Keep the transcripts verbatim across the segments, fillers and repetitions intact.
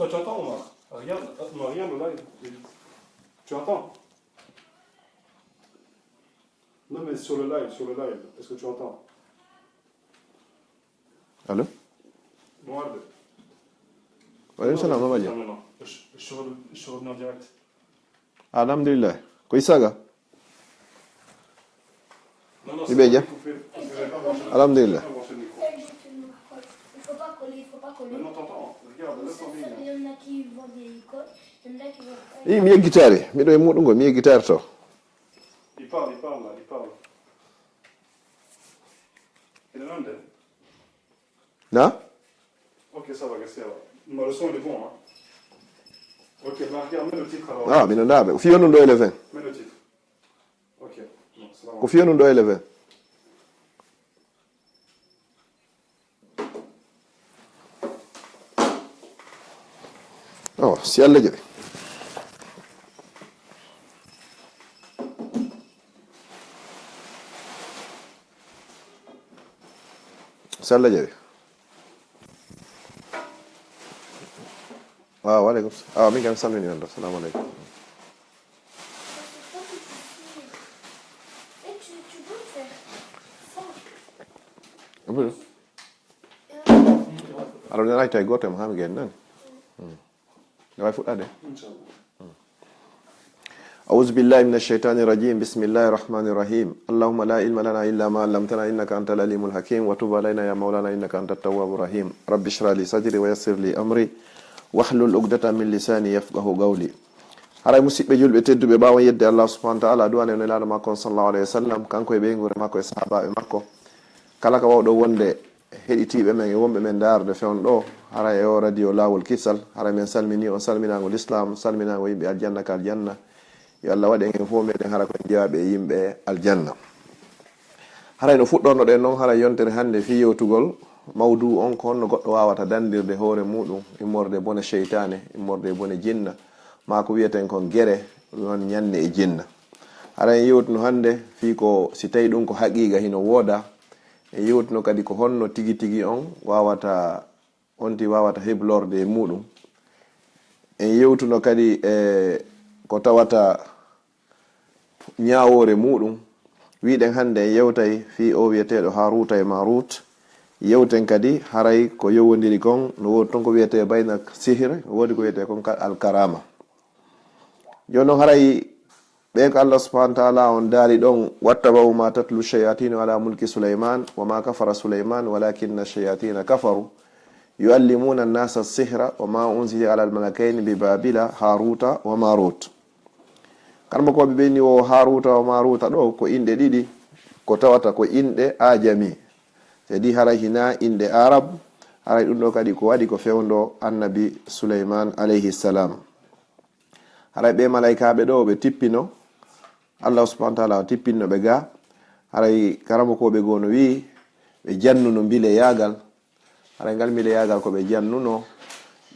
Toi, tu entends, Omar ? Regarde, euh, non, regarde le live. Tu entends ? Non, mais sur le live, sur le live, est-ce que tu entends ? Allo? Moarde. Waaleykum salam, Mama Dia. Non, non, non. Je, je suis revenu, je suis revenu en direct. Alhamdulillah. Ko Issa ga? Non, non, Ibe c'est Dia. Pas coupé, parce que j'avais pas branché le- Alhamdulillah. J'avais pas branché le micro. Il faut pas coller, il faut pas coller. Maintenant, t'entends. Regarde, laisse tomber. Il y en a qui vendent des écoles, il y en a qui vendent pas. I mi yeggitaari, miɗo e muɗum ngo, mi yeggitaari to. Il parle, il parle, là, il parle. Il est là, là. Na? Ok, ça va, restez là. Bon, le son, il est bon, hein. Ok, bah, regarde, mets le titre alors. Ah, miɗo ndaɓe. Fiyo ɗum ɗo e le vingt. Mets le titre. Ok. Non, c'est pas Ko fiyo ɗum ɗo e le vingt. Oh, si Allah jaɓi. Si Allah jaɓi. Ah, waaleykum salam. Ah, min kam salmini on ɗo. Salamu aleykum. Et tu, tu peux faire ça. Aɗa nana tawi goto e mo hami gen nani. Awa fuɗɗade. Inch'Allah. أعوذ بالله من الشيطان الرجيم. بسم الله الرحمن الرحيم. اللهم لا علم لنا إلا ما علمتنا إنك أنت العليم الحكيم. وتب علينا يا مولانا إنك أنت التواب الرحيم. رب اشرح لي صدري ويسر لي أمري واحلل عقدة من لساني يفقهوا قولي. Haray musidɓe julɓe tedduɓe, ɓaawo yedde Allah subhanahu wa ta'ala, duwane no laaɗo makko on sallallahu alayhi wa sallam, kanko e ɓeynguure makko e sahabaaɓe makko, kala ka wawɗo wonde heɗitiiɓe men e wonɓe men ndaarde fewn ɗo, haray e o radio Laawol Kisal, haray men salmini on salminaango l'islam, salminaango yimɓe aljanna ka aljanna. Yo Allah waɗ en en fof meɗen hara ko en jeyaaɓe e yimɓe aljanna. Haray no fuɗɗornoɗen noon, haray yontere hannde fii yewtugol mawduu on, ko honno goɗɗo waawata danndirde hoore muuɗum immorde e bone seytaane, immorde e bone jinna, maa ko wiyeten kon gere, noon ñanne e jinna. Haray en yewtuno hannde fii ko si tawii ɗum ko haqiiqa hino wooda, en yewtuno kadi ko honno tigi tigi on waawata, on tigi waawata heblorde e muuɗum. En yewtuno kadi e ko tawata ñaawoore muuɗum. Wiɗen hannde en yewtay fii o wiyeteeɗo Haaruuta e Maaruut. Yewten kadi haray ko yowondiri kon, no woodi ton ko wiyetee bayna sihir, no woodi ko wiyetee kon ka-, alkarama. Jooni noon haray ɓe ko Allah subhanahu wa ta'ala on daali ɗon, "Wattaba'u ma tatlu shayatinu ala mulki Sulaiman, wa ma kafara Sulaiman, walakinna shayatina kafaru, yuallimuna an-nasa as-sihra, wa ma unzila ala al-malakaini bi Babila, Haruta wa Marut." Karmakooɓe ɓe ni o Haruta wa Maruta ɗo ko inɗe ɗiɗi, ko tawata ko inɗe ajami. Sedi haray hina inɗe Arab, haray ɗum ɗo kadi ko waɗi ko fewndo Annabi Sulaiman alayhi salam. Haray ɓe malaykaaɓe ɗo ɓe tippino, Allah subhanahu wa ta'ala o tippinno ɓe ga. Haray karamokooɓe goo no wi'i ɓe jannuno mbileyaagal. Haray ngal mbileyaagal ko ɓe jannuno,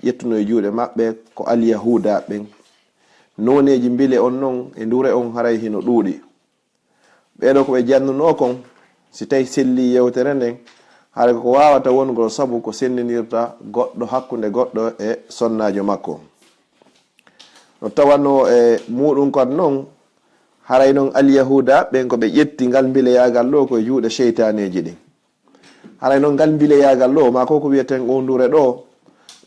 ƴettuno e juuɗe maɓɓe ko alyahuuda ɓen. Nooneeji mbile on non e ndure on haray hino ɗuuɗi. Ɓee ɗoo ko ɓe jannunoo kon, si tawii sellii yewtere nden, haray ko ko waawata wongol sabu ko senndindirta goɗɗo hakkunde goɗɗo e sonnaajo makko. No tawanoo e muuɗum kon non, haray non alyahuuda ɓen ko ɓe ƴetti ngal mbileyaagal ɗoo ko e juuɗe seytaaneeji ɗin. Haray non ngal mbileyaagal ɗoo, maa ko ko wiyeten oo ndure ɗoo,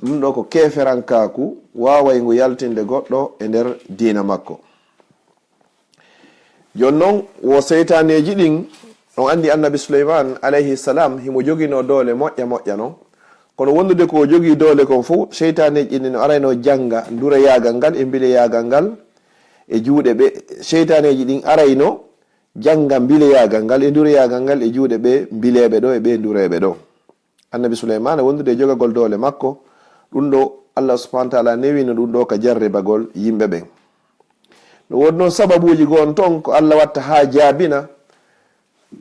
ɗum ɗoo ko keeferankaaku waaway ngu yaltinde goɗɗo e nder diina makko. Jooni non, wo seytaaneeji ɗin, on anndi Annabi Suleymaan alayhi salam, himo joginoo doole moƴƴa moƴƴa non. Kono wondude ko o jogii doole kon fof, seytaaneeji ɗin no arayno jannga ndureyaagal ngal e mbileyaagal ngal e juuɗe ɓe. Seytaaneeji ɗin arayno jannga mbileyaagal ngal e ndureyaagal ngal e juuɗe ɓe mbileeɓe ɗo e ɓe ndureeɓe ɗo. Annabi Suleymaana wondude e jogagol doole makko, ɗum ɗo Allah subhanahu wa ta'ala newino ɗum ɗo ka jarribagol yimɓe ɓen. No woodi noon sababuuji goo on ton ko Allah watta haa jaabina,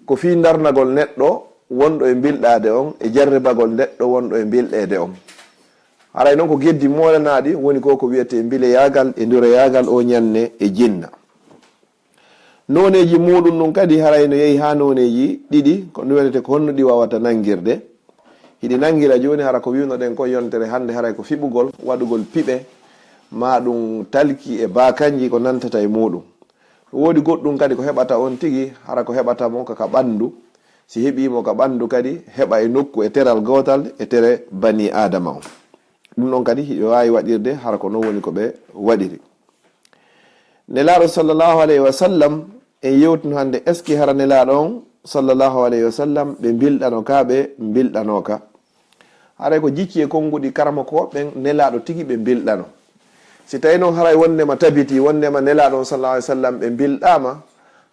ko fii ndarnagol neɗɗo wonɗo e mbilɗaade on e jarribagol neɗɗo wonɗo e mbilɗeede on. Haray noon ko geddi moolanaaɗi woni ko ko wiyetee mbileyaagal e ndureyaagal o ñanne e jinna. Nooneeji muuɗum ɗum kadi haray no yehi haa nooneeji ɗiɗi, ko ɗum wiyetee ko honno ɗi waawata nanngirde. Hiɗi nanngira jooni, hara ko wi'unoɗen ko yontere hannde, haray ko fiɓugol, waɗugol piɓe, maa ɗum talki e baakanji ko nantata e muuɗum. Ɗum woodi goɗɗum kadi ko heɓata on tigi, hara ko heɓata mo ka, ka ɓanndu. Si heɓii mo ka ɓanndu kadi, heɓa e nokku e teral gootal e tere banii Aadama on. Ɗum ɗon kadi hiɓe waawi waɗirde, hara ko non woni ko ɓe waɗiri. Nelaaɗo sallallahu alayhi wa sallam, en yewtino hannde, est-ce que hara Nelaaɗo on sallallahu alayhi wa sallam ɓe mbilɗano ka ɓe mbilɗanooka? Haray ko jicci e konnguɗi karamokooɓe ɓen Nelaaɗo tigi ɓe mbilɗano. Si tawi non haray wonndema tabiti, wonndema Nelaaɗo on sallallahu alayhi wa sallam ɓe mbilɗaama,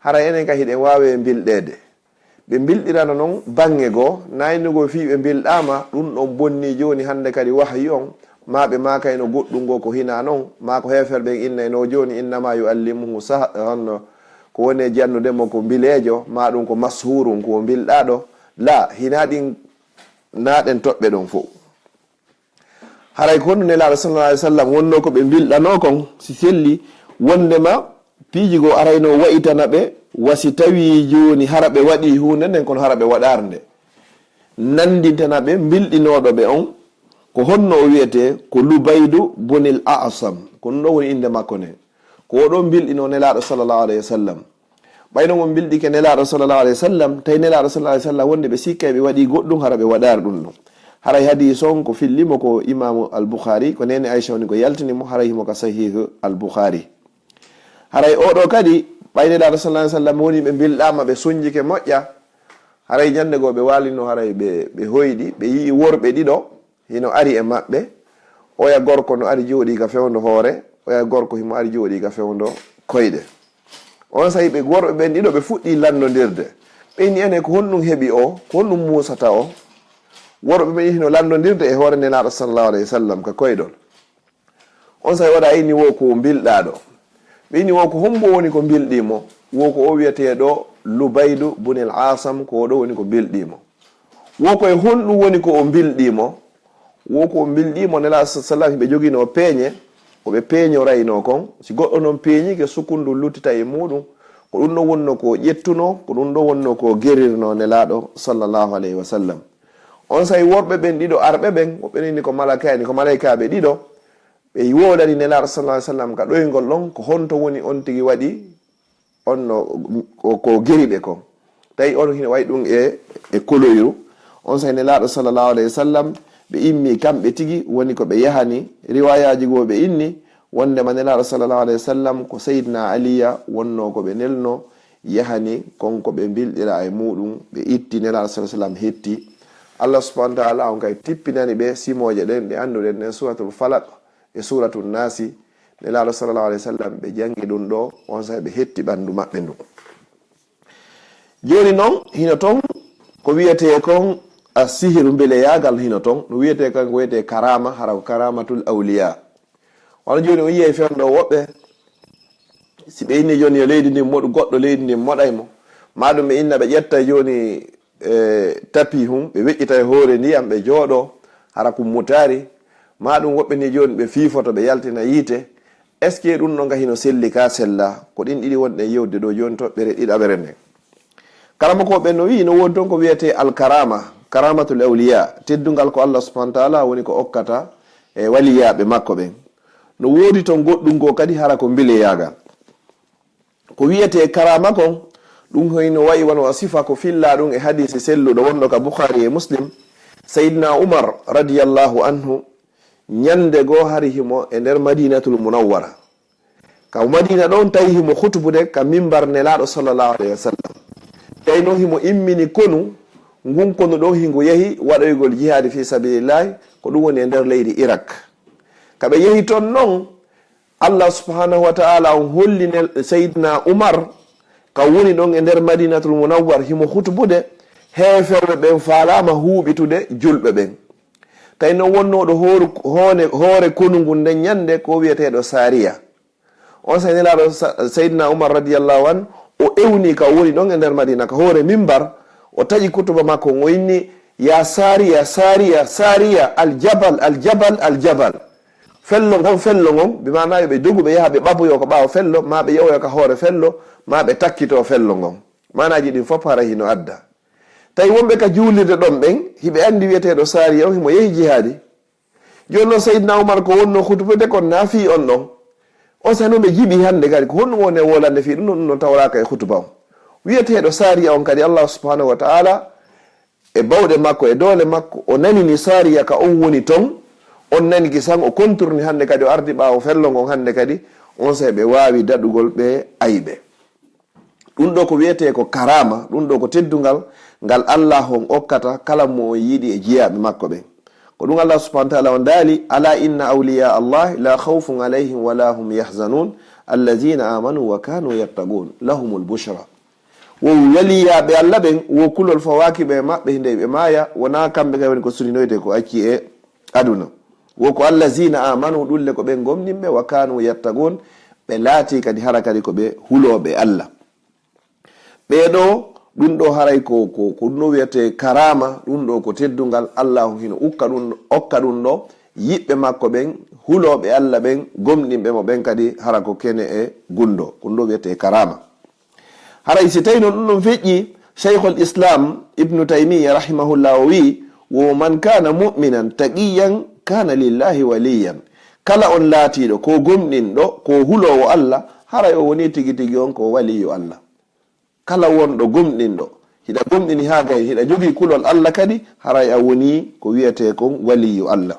haray enen ka hiɗen waawi mbilɗeede. Ɓe mbilɗirano non baŋŋe goo, naynugol fii ɓe mbilɗaama, ɗum ɗon bonnii jooni hannde kadi wahayu on, maa ɓe maakayno goɗɗum goo ko hinaa non, maa ko heeferɓe ɓen innayno jooni, "Innama yu'allimuhu sah-," honno ko woni e jannude mo ko mbileejo, maa ɗum ko mashurun, ko mbilɗaaɗo. Laa, hinaa ɗin naaɗen toɓɓe ɗon fow. Haray ko honno Nelaaɗo sallallahu alayhi wa sallam wonnoo ko ɓe mbilɗanoo kon, si selli, wonndema piiji goo arayno wa'itana ɓe, wa si tawii jooni hara ɓe waɗii huunde nden, kono hara ɓe waɗaari nde. Nanndintana ɓe mbilɗinooɗo ɓe on, ko honno o wi'etee? Ko Lubaydu bunil A'sam. Ko ɗum ɗoo woni innde makko nden. Ko o ɗoo mbilɗinoo Nelaaɗo sallallahu alayhi wa sallam. Ɓayno mo mbilɗike Nelaaɗo sallallahu alayhi wa sallam, tawi Nelaaɗo sallallahu alayhi wa sallam wonde ɓe sikkay ɓe waɗii goɗɗum, hara ɓe waɗaari ɗum ɗum. Haray hadiis on ko filli mo ko Imaamu Al-Bukhari, ko neene Aisha woni ko yaltini mo, haray himo ka Sahih Al-Bukhari. Haray oo ɗoo kadi, ɓay Nelaaɗo sallallahu alayhi wa sallam woni ɓe mbilɗaama, ɓe sunjike moƴƴa, haray ñannde goo ɓe waalino, haray ɓe, ɓe hoyɗi, ɓe yi'i worɓe ɗiɗo, hino ari e maɓɓe. Oya gorko no ari jooɗii ka fewndo hoore, oya gorko himo ari jooɗii ka fewndo koyɗe. On saa'i ɓe worɓe ɓen ɗiɗo ɓe fuɗɗii lanndondirde. Ɓe inni, "Ene, ko honɗum heɓi o? Ko honɗum muusata o?" Worɓe ɓen hino lanndondirde e hoore Nelaaɗo sallallahu alayhi wa sallam ka koyɗol. On saa'i o inni, "Wo ko mbilɗaaɗo." Ɓe inni, "Wo ko hombo woni ko mbilɗii mo?" Wo ko o wi'eteeɗo Lubaydu bunil Asam, ko o ɗoo woni ko mbilɗii mo. Wo ko e honɗum woni ko o mbilɗii mo? Wo ko o mbilɗii mo, Nelaaɗo sallallahu alayhi wa sallam, hiɓe joginoo peeñe, ko ɓe peeñoraynoo kon. Si goɗɗo non peeñike, sukundu luttita e muuɗum. Ko ɗum ɗoo wonnoo ko ƴettunoo, ko ɗum ɗoo wonnoo ko gerirnoo Nelaaɗo sallallahu alayhi wa sallam. On saa'i worɓe ɓen ɗiɗo arɓe ɓen, woɓɓe inni ko malakayni, ko malaykaaɓe ɗiɗo, ɓe woodani Nelaaɗo sallallahu alayhi wa sallam ka ɗoyngol ɗon, ko honto woni on tigi waɗi on no ko, ko geri ɓe kon. Tawi on hino wayi ɗum e, e koloyru. On saa'i Nelaaɗo sallallahu alayhi wa sallam, ɓe immi kamɓe tigi, woni ko ɓe yahani. Riwaayaaji goo ɓe inni, wondema Nelaaɗo sallallahu alayhi wa sallam ko Sayyidina Aliya wonnoo ko ɓe nelno, yahani kon ko ɓe mbilɗira e muuɗum, ɓe itti Nelaaɗo sallallahu alayhi wa sallam hetti. Allah subhanahu wa ta'ala on kay tippinani ɓe simooje ɗen ɗe annduɗen ɗen, Suuratul Falaq e Suuratul Naasi. Nelaaɗo sallallahu alayhi wa sallam ɓe janngi ɗum ɗoo, on saa'i ɓe hetti ɓanndu maɓɓe ndun. Jooni non, hino ton ko wi'etee kon a sihiru mbeleyaagal hino ton, no wi'etee kan ko wi'etee karaama, hara ko karaamatul awliyaa. Wano jooni on yi'ay fewndo woɓɓe, si ɓe inni jooni yo leydi ndin moɗu goɗɗo, leydi ndin moɗay mo. Maa ɗum ɓe inna ɓe ƴetta jooni, e, tapi hun, ɓe weƴƴita e hoore ndiyam, ɓe jooɗoo, hara ko mutaari. Maa ɗum woɓɓe ni jooni ɓe fiifoto, ɓe yaltina yiite. Est-ce que ɗum ɗon ka hino selli ka sella? Ko ɗin ɗiɗi wonɗen yewde ɗoo jooni, toɓɓere ɗiɗaɓere nden. Karamokooɓe ɓen no wi'i, no woodi ton ko wi'etee al-karaama, karaamatul awliyaa, teddungal ko Allah subhanahu wa ta'ala woni ko okkata e waliyaaɓe makko ɓen. No woodi ton goɗɗum goo kadi hara ko mbileyaagal. Ko wi'etee karaama kon, ɗum hino wa'i wano a sifa ko fillaa ɗum e hadiisi selluɗo wonɗo ka Bukhari e Muslim, Sayyidina Umar radiyallahu anhu, ñande goo hari himo e nder Madinatul Munawwara. Ka Madina ɗon tawi himo hutubude ka mimbar Nelaaɗo sallallahu alayhi wa sallam. Tawi non himo immini konu, ngun konu ɗon hingu yahi waɗoygol jihaadi fi sabilillahi, ko ɗum woni e nder leydi Irak. Ka ɓe yahi ton non, Allah subhanahu wa ta'ala on holli nel-, Sayyidina Umar, ka woni ɗon e nder Madinatul Munawwar, himo hutubude, heeferɓe ɓen faalaama huuɓitude julɓe ɓen. Tawi non wonnooɗo hooru-, hoone-, hoore konu ngun nden ñande ko wi'eteeɗo Sariya. On saa'i Nelaaɗo sa-, Sayyidina Umar radiyallahu anhu, o ewni ka o woni ɗon e nder Madina, ka hoore mimbar, o taƴi kutuba makko, o inni, "Ya Sariya, Sariya, Sariya, al jabal, al jabal, al jabal." Fello ngon, fello ngon, bi maana yo ɓe dogu, ɓe yaha, ɓe ɓaboyo ka ɓaawo fello, maa ɓe yewoyo ka hoore fello, maa ɓe takkito fello ngon. Maanaaji ɗin fof hara hino adda. Tawi wonɓe ka juulirde ɗon ɓen, hiɓe anndi wi'eteeɗo Saariya on himo yehi jihaadi. Jooni non Seydina Umar ko wonnoo hutubude kon na fii on ɗon. On saa'i non ɓe jiɓi hannde kadi ko honɗum woni e wolande fii ɗum ɗon, ɗum ɗon tawraaka e hutuba on. Wi'eteeɗo Saariya on kadi Allahu subhanahu wa ta'ala e bawɗe makko e doole makko o nanini Saariya ka on woni ton. On nani kisan o konturni hannde kadi o ardi ɓaawo fello ngon hannde kadi. On saa'i ɓe waawi daɗugol ɓe ayɓe. Ɗum ɗo ko wi'etee ko karaama, ɗum ɗo ko teddungal ngal Allah on okkata kala mo o yiɗi e jiyaaɓe makko ɓen. Ko ɗum Allah subhanahu wa ta'ala on daali: "Ala inna awliya Allah la khawfun alayhim wa la hum yahzanun, allazina amanu wa kanu yattaqun, lahumul bushra." Wo waliyaaɓe Allah ɓen, wo kulol fawaaki ɓe e maɓɓe hinde ɓe maaya, wonaa kamɓe kay woni ko suninoyte ko acci e aduna. Wo ko allazina amanu, ɗum le ko ɓen gomɗinɓe, wa kanu yattaqun, ɓe laati kadi hara kadi ko ɓe hulooɓe Allah. Ɓee ɗo, ɗum ɗo haray ko, ko, ko ɗum ɗo wiyetee karaama, ɗum ɗo ko teddungal, Allahu hino ukka ɗum, okka ɗum ɗo yiɓɓe makko ɓen, hulooɓe Allah ɓen, gomɗinɓe mo ɓen kadi hara ko kene e gunndo, ko ɗum ɗo wiyetee karaama. Haray si tawi non ɗum ɗon feƴƴi, Shaykhul Islam Ibnu Taymiyya rahimahullah o wi'i, "Wo man kana mu'minan taqiyan kana lillahi waliyan." Kala on laatiiɗo ko gomɗinɗo, ko huloowo Allah, haray o woni tigi tigi on ko waliyu Allah. Kala wonɗo gomɗinɗo, hiɗa gomɗini haa gay, hiɗa jogii kulol Allah kadi, haray a woni ko wi'etee kon waliyu Allah.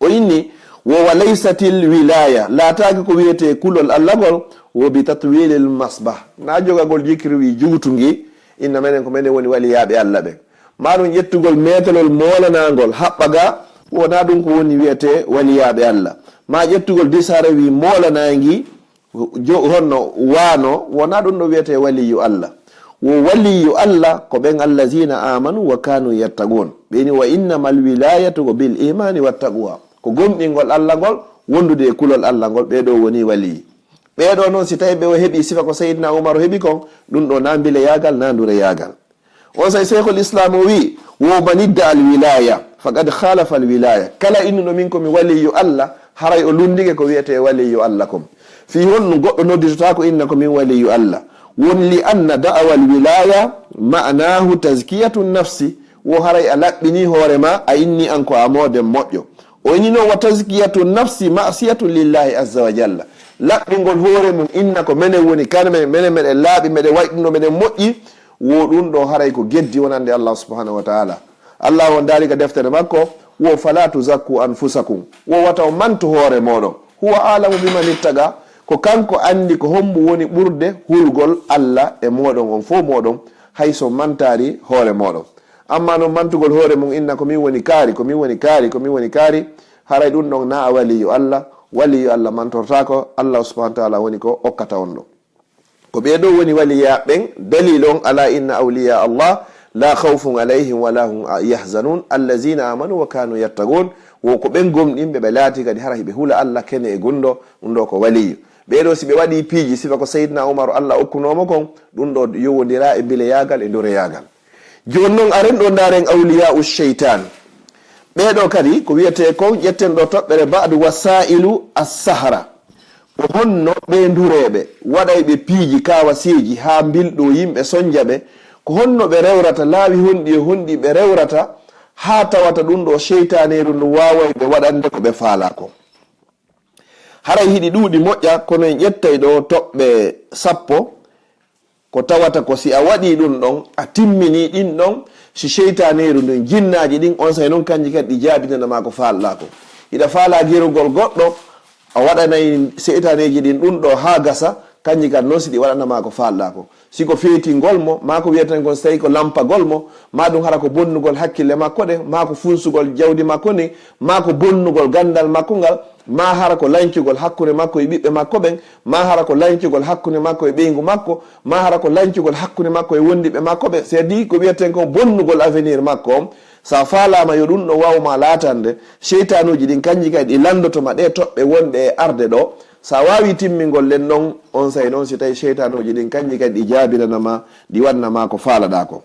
O inni, "Wo wa laysatil wilaya, laataaki ko wi'etee kulol Allah ngol, wo bi tatwilil masbah." Na jogagol jikiri wi juutungi, inna menen ko menen woni waliyaaɓe Allah ɓen. Ma ɗum ƴettugol metelol moolanaangol haɓɓa ga, wona ɗum ko woni wi'etee waliyaaɓe Allah. Ma ƴettugol disaare wi moolanaangi, jo-, honno waano, wona ɗum ɗo wi'etee waliyu Allah. Wo waliyu Allah ko ɓen allazina amanu wa kanu yattaqun. Ɓe ni wa innamal wilayatu ko bil imani wa taqwa. Ko gomɗingol Allah ngol, wondude e kulol Allah ngol, ɓee ɗo woni waliyi. Ɓee ɗo non si tawi ɓe o heɓi sifa ko Seydina Umar o heɓi kon, ɗum ɗo na mbileyaagal, na ndureyaagal. On saa'i Shaykhul Islam o wi'i, "Wo man idda al wilaya, faqad khalafa al wilaya." Kala innuɗo min ko mi waliyu Allah, haray o lundike ko wi'etee waliyu Allah kon. Fii honɗum goɗɗo nodditotaako inna ko min waliyu Allah? Won li anna da'awa al wilaya ma'nahu tazkiyatu nafsi. Wo haray a laɓɓini hoore ma, a inni an ko a mooden moƴƴo. O inni non, "Wa tazkiyatu nafsi ma'siyatu lillahi azza wa jalla." Laɓɓingol hoore mum inna ko menen woni, kala menen, menen meɗen laaɓi, meɗen waɗi ɗum ɗo, meɗen moƴƴi, wo ɗum ɗo haray ko geddi wonande Allah subhanahu wa ta'ala. Allah on daali ka deftere makko, wo, "Fala tuzakku anfusakum." Wo wata on mantu hoore moɗon. "Huwa a'lamu biman ittaqa." Ko kanko anndi ko hombo woni ɓurde hulgol Allah e moɗon on fof moɗon, hay so mantaari hoore moɗon. Amma non mantugol hoore mum inna ko min woni kaari, ko min woni kaari, ko min woni kaari, haray ɗum ɗon na a waliyu Allah, waliyu Allah mantortaako, Allah subhanahu wa ta'ala woni ko okkata on ɗo. Ko ɓee ɗo woni waliyaaɓe ɓen, dalil on, "Ala inna awliya Allah la khawfun alayhim wa la hum yahzanun, allazina amanu wa kanu yattaqun." Wo ko ɓen gomɗinɓe, ɓe laati kadi hara hiɓe hula Allah kene e gunndo, ɗum ɗo ko waliyu. Ɓee ɗo si ɓe waɗi piiji, sifa ko Seydina Umar Allah okkunoo mo kon, ɗum ɗo yowondira e mbileyaagal e ndureyaagal. Jooni non, aren ɗo ndaaren awliya'u sheytan. Ɓee ɗo kadi ko wi'etee kon, ƴetten ɗo toɓɓere ba'du wasailu as-sahara. Ko honno ɓee ndureeɓe waɗayɓe piiji kaawaseeji haa mbilɗo yimɓe sonja ɓe? Ko honno ɓe rewrata, laawi honɗi e honɗi ɓe rewrata haa tawata ɗum ɗo sheytaaneeru ndu waaway ɓe waɗande ko ɓe faalaa kon? Haray hiɗi ɗuuɗi moƴƴa, kono en ƴettay ɗo toɓɓe sappo. Ko tawata ko si a waɗii ɗum ɗon, a timminii ɗin ɗon, si seytaaneeru ndin, jinnaaji ɗin, on saa'i non kanji kadi ɗi jaabinana maa ko faalɗaa ko. Hiɗa faalaa gerugol goɗɗo, a waɗanay seytaaneeji ɗin ɗum ɗo haa gasa, kanji kadi non si ɗi waɗana maa ko faalɗaa ko. Si ko feetingol mo, maa ko wi'eten kon si tawii ko lampagol mo, maa ɗum hara ko bonnugol hakkille makko ɗen, maa ko funsugol jawdi makko ndin, maa ko bonnugol ganndal makko ngal, maa hara ko lancugol hakkunde makko e ɓiɓɓe makko ɓen, maa hara ko lancugol hakkunde makko e ɓeyngu makko, maa hara ko lancugol hakkunde makko e wondiɓe makko ɓe. C'est-à-dire ko wi'eten ko bonnugol avenir makko on. So a faalaama yo ɗum ɗo waaw ma laatande, seytaanuuji ɗin kanji kadi ɗi landoto ma ɗe toɓɓe wonɗe e arde ɗo. So a waawii timmingol ɗen ɗon, on saa'i non si tawii seytaanuuji ɗin kanji kadi ɗi jaabinana ma, ɗi waɗana ma ko faalaɗaa ko.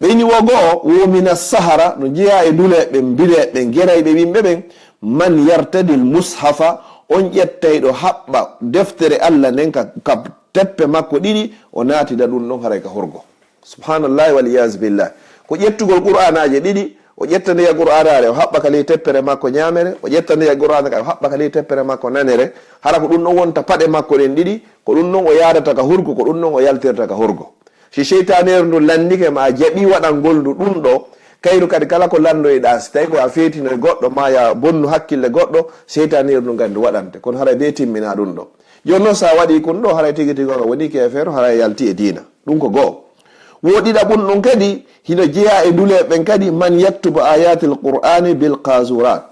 Ɓe inni wo go'o, wo mina sahara, no jeyaa e nduleeɓe, mbileeɓe, gerayɓe yimɓe ɓen, man yartadil mushafa, on ƴettayɗo haɓɓa deftere Allah nden ka, ka teppe makko ɗiɗi, o naatida ɗum ɗon haray ka horgo. Subhanallahi wal iyaazu billah. Ko ƴettugol qur'anaaje ɗiɗi, o ƴetta ndeya qur'anaare, o haɓɓa ka ley teppere makko ñaamere, o ƴetta ndeya qur'ana kadi, o haɓɓa ka ley teppere makko nanere. Hara ko ɗum ɗon wonta paɗe makko ɗen ɗiɗi, ko ɗum ɗon o yaadata ka hurgo, ko ɗum ɗon o yaltirta ka hurgo. Si seytaaneeru ndu lanndike ma a jaɓi waɗangol ndu ɗum ɗo, kayru kadi kala ko lanndoyɗaa, si tawi ko a feetinoy goɗɗo, ma ya bonnu hakkille goɗɗo, seytaaneeru ndu kadi ndu waɗante. Kono haray bee timminaa ɗum ɗo. Jooni noon, so a waɗii kun ɗo, haray tigi tigi on a wonii keefeero, haray a yaltii e diina. Ɗum ko go'o. Wo ɗiɗaɓun ɗum kadi, hino jeyaa e nduleeɓe ɓen kadi, man yaktubu ayatil qur'ani bil qazurat.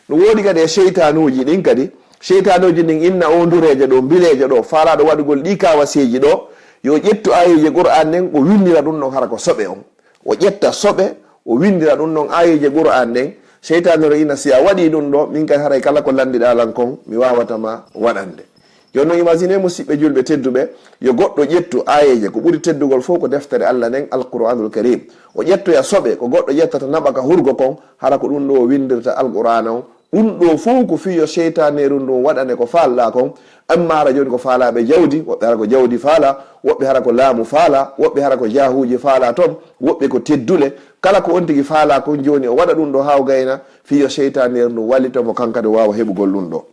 No woodi kadi e seytaanuuji ɗin kadi. Seytaanuuji ɗin inna o ndureeje ɗo, mbileeje ɗo, faalaaɗo waɗugol ɗii kaawaseeji ɗo, yo ƴettu aayeeje qur'an ɗen, o winndira ɗum ɗon hara ko soɓe on. O ƴetta soɓe, o winndira ɗum ɗon aayeeje qur'an ɗen. Seytaane no inna, si a waɗii ɗum ɗo, min kadi haray kala ko lanndiɗaa lan kon, mi waawata ma waɗande. Jooni non, imaginez, musiɓɓe julɓe tedduɓe, yo goɗɗo ƴettu aayeeje, ko ɓuri teddugol fof ko deftere Allah nden, Alqur'anul Karim. O ƴettoya soɓe, ko goɗɗo ƴettata naɓa ka hurgo kon, hara ko ɗum ɗo o winndirta Alqur'aana on. Ɗum ɗo fof ko fii yo seytaaneeru ndun waɗane ko faalɗaa kon. Amma hara jooni ko faalaaɓe jawdi, woɓɓe hara ko jawdi faalaa, woɓɓe hara ko laamu faalaa, woɓɓe hara ko jaahuuji faalaa ton, woɓɓe ko teddule. Kala ko on tigi faalaa kon jooni o waɗa ɗum ɗo haa o gayna, fii yo seytaaneeru ndun wallito mo, kan kadi o waawa heɓugol ɗum ɗo.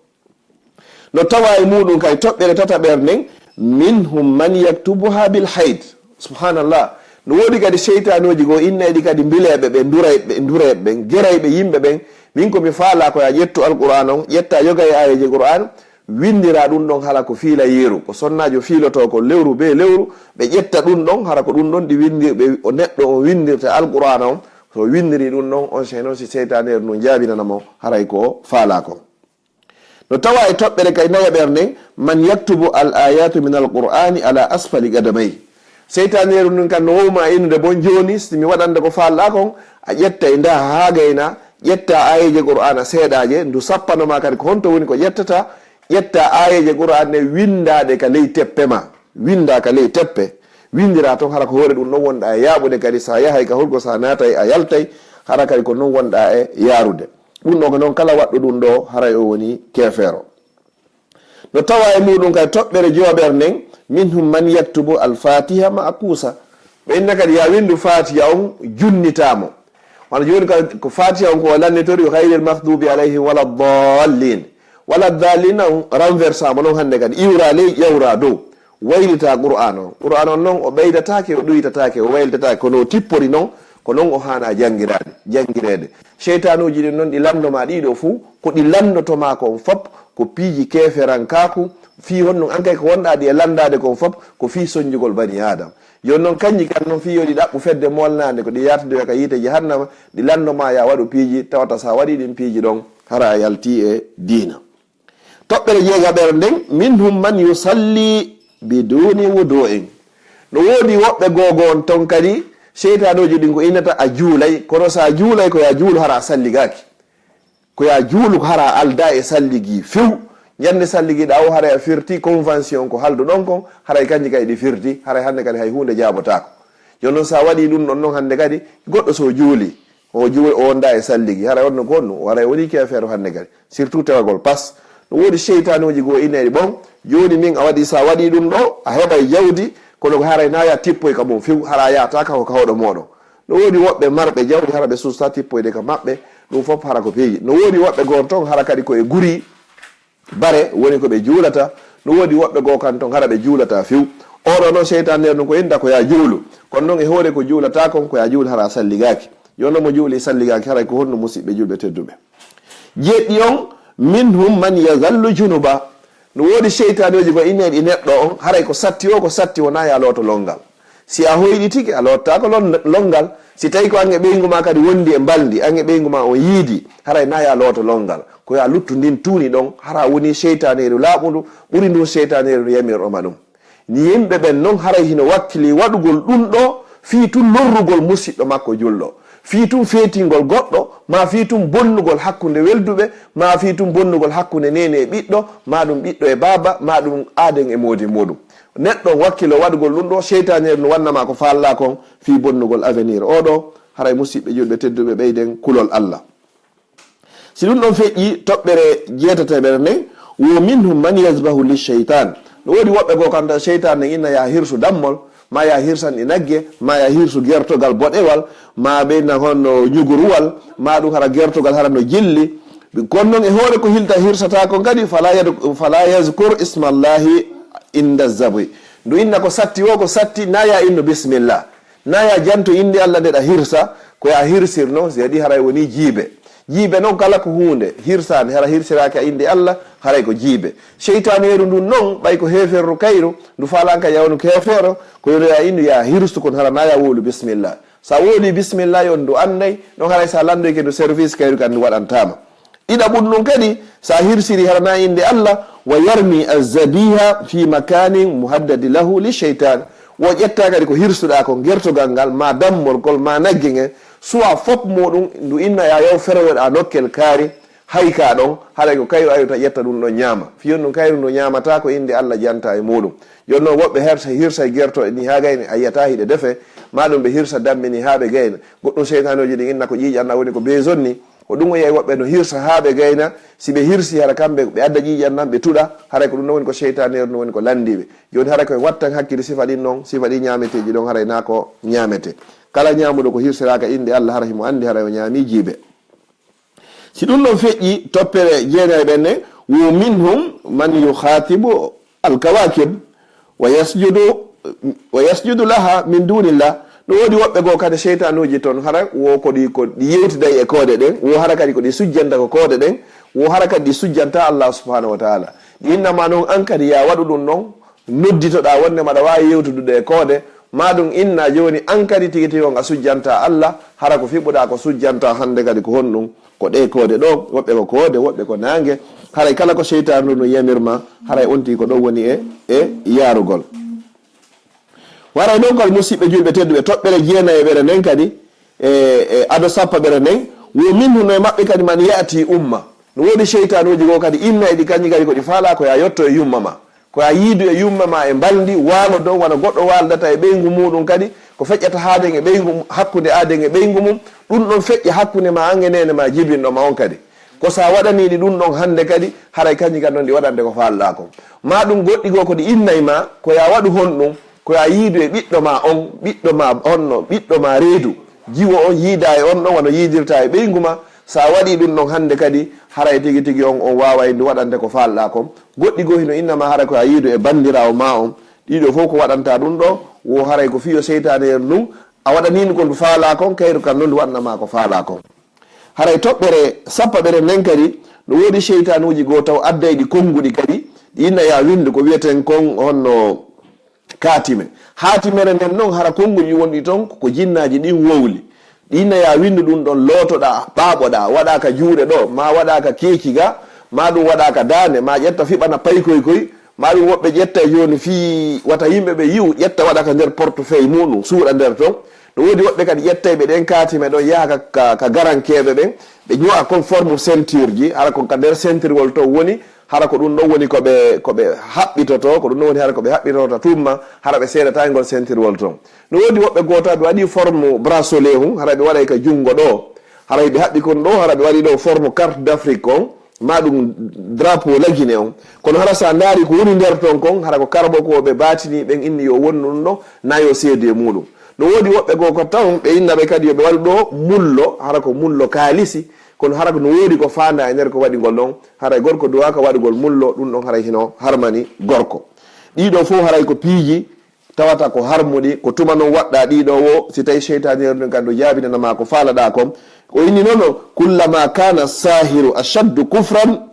No tawa e muɗum kay toɓɓere tataɓere nden, minhum man yaktubuha bil hayd. Subhanallah. No woodi kadi seytaanooji goo innayɗi kadi mbileeɓe ɓe, ndurayɓe, ndureeɓe ɓen, gerayɓe yimɓe ɓen. Min ko mi faalaa ko ya ƴettu Alqur'aan on, ƴetta yoga e aayeeje Qur'aan, winndira ɗum ɗon hara ko fiila yeru, ko sonnaajo fiilotoo ko lewru bee lewru, ɓe ƴetta ɗum ɗon hara ko ɗum ɗon ɗi winndirɓe, o neɗɗo on winndirta Alqur'aan on. So winndiri ɗum ɗon, on sey noon si seytaaneeru ndun jaabinana mo haray ko faalaa kon. No tawa e toɓɓere kay nayaɓere nden, man yaktubu al ayatu min al qur'ani ala asfali qadamay. Seytaneeru ndun kan no wowma innude bon jooni, si mi waɗande ko faalɗaa kon, a ƴetta e ndaha haa gayna, ƴetta aayeeje Qur'aana seeɗaaje, ndu sappano ma kadi ko honto woni ko ƴettata, ƴetta aayeeje Qur'aana ɗe winndaaɗe ka ley teppe ma, winndaa ka ley teppe, winndira ton hara ko hoore ɗum non wonɗaa e yaaɓude kadi, sa yahay ka hurgo, sa naatay a yaltay, hara kadi ko non wonɗaa e yaarude. Ɗum ɗo ko noon kala waɗɗo ɗum ɗo haray o woni keefeero. No tawa e muɗum kay toɓɓere jowaɓere nden, minhum man yaktubu al fatiha ma a kuusa. Ɓe inna kadi ya winndu fatiha on junnitaamo. Wano jooni ka, ko fatiha on ko o lannitori, ghayril maghdubi alayhim wala dallin. Wala dallin on renversama noon hannde kadi, iwra ley, ƴawra dow. Waylita Qur'aan on. Qur'aan on noon o ɓeydataake, o ɗuytataake, o waylitataake. Kono o tippori noon, ko noon o haana janngiraade, janngireede. Seytaanuuji ɗin noon ɗi lanndo ma ɗiɗo fuu, ko ɗi lanndotoma kon fop, ko piiji keeferankaaku, fii honɗum an kay ko wonɗaa ɗi e lanndaade kon fop, ko fii sonnjugol bani Aadam. Jooni noon kanji kan noon fii yo ɗi ɗaɓɓu fedde moolnaande, ko ɗi yaatodira ka yiite jahannama, ɗi lanndo ma ya waɗu piiji, tawata sa waɗii ɗin piiji ɗon, hara a yaltii e diina. Toɓɓere jeegaɓere nden, minhum man yusalli biduni wudu'in. No woodi woɓɓe googo on ton kadi, seytaanooji ɗin ko innata a juulay, kono sa juulay ko ya juulu hara a salligaaki. Ko ya juulu ko hara a aldaa e salligi few. Ñande salligiɗaa o haray a firti convention ko halduɗon kon, haray kanji kay ɗi firti, haray hannde kadi hay huunde jaabotaako. Jooni noon sa waɗii ɗum ɗon noon hannde kadi, goɗɗo so juuli, o juul, o wonda e salligi, haray on no ko honɗum, o haray woni keefeero hannde kadi, surtout tewagol pas. No woodi seytaanuuji goo inayɗi bon, jooni min a waɗi, sa waɗii ɗum ɗo, a heɓay jawdi, kono ko haray na ya tippoy ka mum few, hara a yaata ka ko ka hoɗo mooɗon. No woodi woɓɓe marɓe jawdi, hara ɓe susta tippoyde ka maɓɓe, ɗum fof hara ko peeji. No woodi woɓɓe goo ton, hara kadi ko e guri, bare woni ko ɓe juulata. No woodi woɓɓe goo kan ton hara ɓe juulata few. Oɗo noon seytaane nder ɗum ko inda ko ya juulu. Kono noon e hoore ko juulata kon ko ya juulu hara salligaaki. Jooni noon mo juuli salligaaki haray ko honno musiɓɓe julɓe tedduɓe? Jeeɗiɗi on, minhum man yazallu junuba. No woodi seytaanuuji ko inneeɗi neɗɗo on, haray ko satti o, ko satti wonaa ya looto lonngal. Si a hoyɗitike, a loottaako lon-, lonngal. Si tawi ko an e ɓeyngu ma kadi wondi e mbalndi, an e ɓeyngu ma on yiidi, haray na ya looto lonngal. Ko ya luttu ndin tuuni ɗon, hara woni seytaaneeru laaɓundu, ɓuri ndun seytaaneeru ndu yamirɗoma ɗum. Ni yimɓe ɓen non haray hino wakkili waɗugol ɗum ɗo, fii tun lorrugol musiɗɗo makko julɗo, fii tun feetingol goɗɗo, maa fii tun bonnugol hakkunde welduɓe, maa fii tun bonnugol hakkunde neene e ɓiɗɗo, maa ɗum ɓiɗɗo e baaba, maa ɗum aaden e moodi muɗum. Neɗɗo wakkilo waɗugol ɗum ɗo, seytaaneeru no wannama ko faalɗaa kon fii bonnugol avenir o ɗo. Haray musiɓɓe julɓe tedduɓe, ɓeyden kulol Allah. Si ɗum ɗon feƴƴi, toɓɓere jeetateɓere nden, wo minhum man yasbahu li sheytan. No woodi woɓɓe goo kam tan seytaan nen inna ya hirsu dammol, ma ya hirsan e nagge, ma ya hirsu gertogal boɗewal, ma ɓeyna honno ñuguruwal, ma ɗum hara gertogal hara no jilli. Kono noon e hoore ko hilta hirsata kon kadi, fala yad-, fala yazkur ismallahi inda zabi. Ndu inna ko satti wo ko satti, na ya inno bismillah. Na ya janto innde Allah nde ɗa hirsa, ko ya hirsirno, si waɗi haray woni jiibe. Jiibe noon kala ko huunde hirsaande, hara hirsiraaka innde Allah, haray ko jiibe. Seytaaneeru ndun noon, ɓay ko heeferru kayru, ndu faalaanka yawnu ko heefeero, ko yono ya innu ya hirsu kon hara na ya wowlu bismillah. Sa wowli bismillah on ndu annday, ɗon haray sa lanndoyke ndu service kayru kan ndu waɗantaama. Ɗiɗaɓun ɗum kadi, sa hirsiri harana innde Allah, wa yarmi azzabiha fi makanin muhaddadi lahu li shaytan. Wo ƴetta kadi ko hirsuɗa ko gertogal ngal, ma dammol kol, ma nagge ngen, suwa fop muɗum ndu inna ya yow feroyoɗa nokkel kaari, hay ka ɗon, haray ko kayru ayuta ƴetta ɗum ɗon ñaama. Fiyon ɗum kayru ndu ñaamata ko innde Allah janta e muɗum. Jon noon woɓɓe hersa, hirsa e gerto e ni ha gayni a yiyata hiɗe defe, ma ɗum ɓe hirsa dammi ni ha ɓe gayna. Goɗɗum seytanuji ɗin inna ko ƴiiƴan na woni ko beson ni, ko ɗum o yehi woɓɓe no hirsa haa ɓe gayna, si ɓe hirsi hara kamɓe ɓe adda ƴiiƴan nan ɓe tuɗa, haray ko ɗum ɗon woni ko seytaneeru, ɗum woni ko lanndiiɓe. Jooni haray koye wattan hakkille sifa ɗin ɗon, sifa ɗi ñaameteeji ɗon haray naa ko ñaamete. Kala ñaamuɗo ko hirsiraaka innde Allah haray himo anndi haray o ñaamii jiibe. Si ɗum ɗon feƴƴi, toppere jeenayi ɓen nen, wo minhum man yukhatibu alkawakib, wa yasjudu, wa yasjudu laha min dunillah. No woodi woɓɓe goo kadi seytanuuji ton, hara wo ko ɗi, ko ɗi yewtiday e koode ɗen, wo hara kadi ko ɗi sujjanta ko koode ɗen, wo hara kadi ɗi sujjanta Allah subhanahu wa taala. Ɗi innama noon an kadi ya waɗu ɗum ɗon, nodditoɗaa wonde maɗa waawi yewtudude e koode, ma ɗum inna jooni an kadi tigi tigi on a sujjanta Allah, hara ko fiɓuɗaa ko sujjanta hannde kadi ko honɗum? Ko ɗe koode ɗo, woɓɓe ko koode, woɓɓe ko naange. Haray kala ko seytaane ɗum no yamirma, haray on tigi ko ɗon woni e, e yaarugol. Waray noon kadi, musiɓɓe julɓe tedduɓe, toɓɓere jeenayeɓere nden kadi, e, e ado sappaɓere nden, wo minhu no e maɓɓe kadi man ya'ti umma. No woodi seytanuuji goo kadi, inna e ɗi kañji kadi ko ɗi faalaa ko ya yotto e yumma ma. Ko a yiidu e yumma ma e mbalndi, waalo dow, wano goɗɗo waaldata e ɓeyngu muuɗum kadi, ko feƴƴata haaden e ɓeyngu, hakkunde aaden e ɓeyngu mum, ɗum ɗon feƴƴa hakkunde ma an e neene ma jibinɗo ma on kadi. Ko sa waɗanii ɗi ɗum ɗon hannde kadi, haray kañji kadi non ɗi waɗante ko faalɗaa kon. Ma ɗum goɗɗi goo ko ɗi innay ma, ko ya waɗu honɗum, ko ya yiidu e ɓiɗɗo ma on, ɓiɗɗo ma honno, ɓiɗɗo ma reedu, jiwo on yiida e on ɗon wano yiidirta e ɓeyngu ma, sa waɗii ɗum ɗon hannde kadi, haray tigi tigi on, on waaway ndu waɗante ko faalɗaa kon. Goɗɗi goo hino innama hara ko a yiidu e banndiraawo ma on. Ɗiɗo fof ko waɗanta ɗum ɗo, wo haray ko fiyo seytaane yer ndun, a waɗaniino ko ndu faalaa kon, kayru kan non ndu waɗna ma ko faalaa kon. Haray toɓɓere sappaɓere nden kadi, no woodi seytanuuji goo taw addayɗi konnguɗi kadi, ɗi inna ya winndu ko wiyeten kon honno kaatime. Haatimere nden non hara konnguɗi wonɗi ton ko jinnaaji ɗin wowli. Ɗi inna ya winndu ɗum ɗon, lootoɗaa, ɓaaɓoɗaa, waɗaa ka juuɗe ɗo, ma waɗaa ka keeci ga, ma ɗum waɗaa ka daande, ma ƴetta fiɓana paykoy koy, ma ɗum woɓɓe ƴetta e jooni fii wata yimɓe ɓe yi'u, ƴetta waɗa ka nder portefeuille muɗum, suuɗa nder ton. No woodi woɓɓe kadi ƴettayɓe ɗen kaatime ɗon yaha ka, ka, ka garankeeɓe ɓen, ɓe ño'a kon forme ceinture ji, hara kon ka nder ceinturewol ton woni, hara ko ɗum ɗon woni ko ɓe, ko ɓe haɓɓitoto, ko ɗum ɗon woni hara ko ɓe haɓɓitotoo tumma, hara ɓe seedataa e ngol ceinturewol ton. No woodi woɓɓe goo taw ɓe waɗi forme bracelet hun, hara ɓe waɗay ka junngo ɗo, hara ɓe haɓɓi kon ɗo, hara ɓe waɗi ɗo forme carte d'Afrique on, ma ɗum drapeau la Guinée on. Kono hara sa ndaari ko woni nder ton kon, hara ko karabokooɓe baatini ɓen inni yo wonnu ɗum ɗo, na yo seedu e muɗum. No woodi woɓɓe goo ko taw ɓe inna ɓe kadi yo ɓe waɗu ɗo mullo, hara ko mullo kaalisi, kono hara ko no woodi ko faandaa e nder ko waɗi ngol ɗon, haray gorko duwaaka waɗugol mullo, ɗum ɗon haray hino harmani gorko. Ɗii ɗoo fof haray ko piiji tawata ko harmuɗi, ko tuma non waɗɗaa ɗii ɗoo wo, si tawi seytaane yerɗum kan ɗo jaabinana ma ko faalaɗaa kon. O inni noon, kullama kana sahiru ashaddu kufran,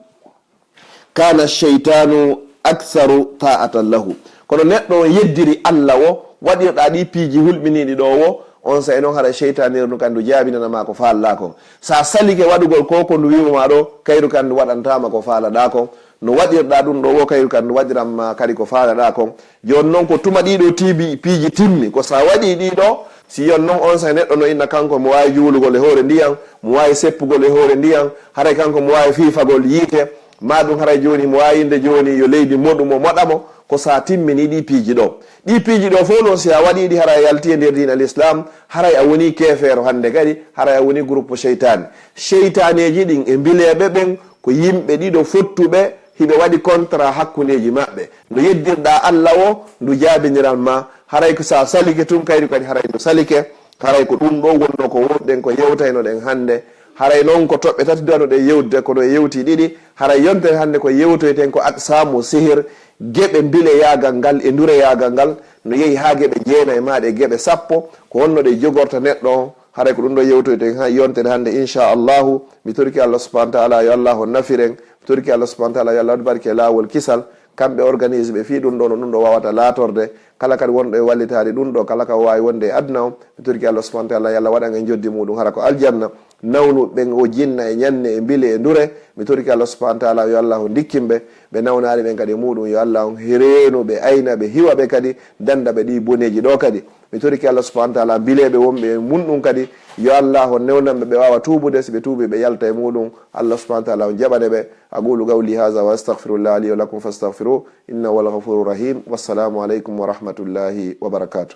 kana sheytanu aktharu ta'atan lahu. Kono neɗɗo on yeddiri Allah wo, waɗirɗaa ɗii piiji hulɓiniiɗi ɗoo wo, on saa'i non hara seytaane yerɗum kan ɗo jaabinana ma ko faalaɗaa kon. Sa salike waɗugol ko ko ndu wi'u ma ɗo, kayru kan ndu waɗantaama ko faalaɗaa kon. No waɗirɗaa ɗum ɗoo wo, kayru kan ndu waɗiran ma kadi ko faalaɗaa kon. Jooni non ko tuma ɗii ɗoo tiibi, piiji timmi, ko sa waɗii ɗii ɗoo, si yon non on saa'i neɗɗo no inna kanko mo waawi juulugol e hoore ndiyan, mo waawi seppugol e hoore ndiyan, haray kanko mo waawi fiifagol yiite, ma ɗum haray jooni mo waawi innde jooni yo leydi moɗu mo, moɗa mo, ko sa timmini ɗii piiji ɗoo. Ɗii piiji ɗoo fof non si a waɗii ɗi haray a yalti e nder diina l'islam, haray a woni keefeero hannde kadi, haray a woni groupe seytaane. Seytaaneeji ɗin e mbileeɓe ɓen ko yimɓe ɗiɗo fottuɓe, hiɓe waɗi contrat hakkundeeji maɓɓe. No yeddirɗaa Allah wo, ndu jaabiniran ma, Haray ko sa salike tun kayri kadi haray no salike. Haray ko ɗum ɗo wonno ko wonɗen ko yewtaynoɗen hannde. Haray noon ko toɓɓe tati danoɗen yewtude kono e yewti ɗiɗi. Haray yontere hannde ko yewtoyten ko aqsamu sihir, geɓe mbileyaagal ngal e ndureyaagal ngal, no yehi haa geɓe jeenayi maa ɗe geɓe sappo. Ko honno ɗe jogorta neɗɗo on? Haray ko ɗum ɗo yewtoyten ha yontere hannde, inchallahu. Mi toriki Allah subhanahu wa taala yo Allah on nafiren. Mi toriki Allah subhanahu wa taala yo Allah waɗ barke e laawol kisal. Kamɓe organise ɓe fii ɗum ɗo no ɗum ɗo wawata laatorde. Kala kadi wonɗo e wallitaade ɗum ɗo, kala ka waawi wonde e aduna on, mi toriki Allah subhanahu wa taala yo Allah waɗan e joddi muɗum hara ko aljanna. Nawnuɓe ɓen o jinna e ñanne e mbile e ndure, mi toriki Allah subhanahu wa taala yo Allah on ndikkin ɓe. Ɓe nawnaali ɓen kadi e muɗum yo Allah on reenu ɓe, ayna ɓe, hiwa ɓe kadi, danda ɓe ɗi boneeji ɗo kadi. Mi toriki Allah subhanahu wa taala mbileeɓe wonɓe e mun ɗum kadi, yo Allah on newnan ɓe, ɓe waawa tuubude, si ɓe tuubi ɓe yalta e muɗum. Allah subhanahu wa taala on jaɓane ɓe. أقول قولي هذا وأستغفر الله لي ولكم فاستغفروه إنه هو الغفور الرحيم. والسلام عليكم ورحمة الله وبركاته.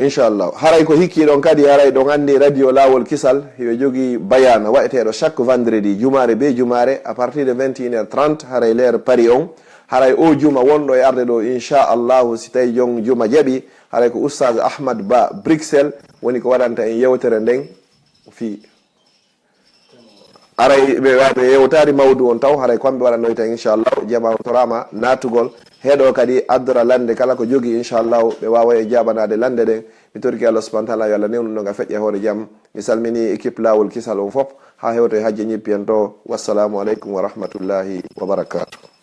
Inchallah. Haray ko hikki ɗon kadi, haray ɗon anndi radio Laawol Kisal, hiɓe jogii bayana wa'eteeɗo chaque vendredi, jumaare be jumaare, à partir de vingt et une heures trente, haray leer Paris on. Haray o juma wonɗo e arde ɗo, inchallahu, si tawi jon juma jaɓi, haray ko Oustaz Ahmad Ba Bruxelles woni ko waɗanta en yewtere nden fii. Haray ɓe, ɓe yewtaari mawdu on taw, haray ko kamɓe waɗanoyta, inchallah. Jama on toraama naatugol. Heɗo kadi addora lande kala ko jogi, inchallah, ɓe waawa e jaabanaade lande ɗen. Mi torki Allah subhanahu wa taala yo Allah newnu ɗon a feƴƴa hoore jam. Mi salmini équipe Laawol Kisal on fop, haa hewto e hajje ñippi en to. Wassalamu aleykum wa rahmatullahi wa barakatuh.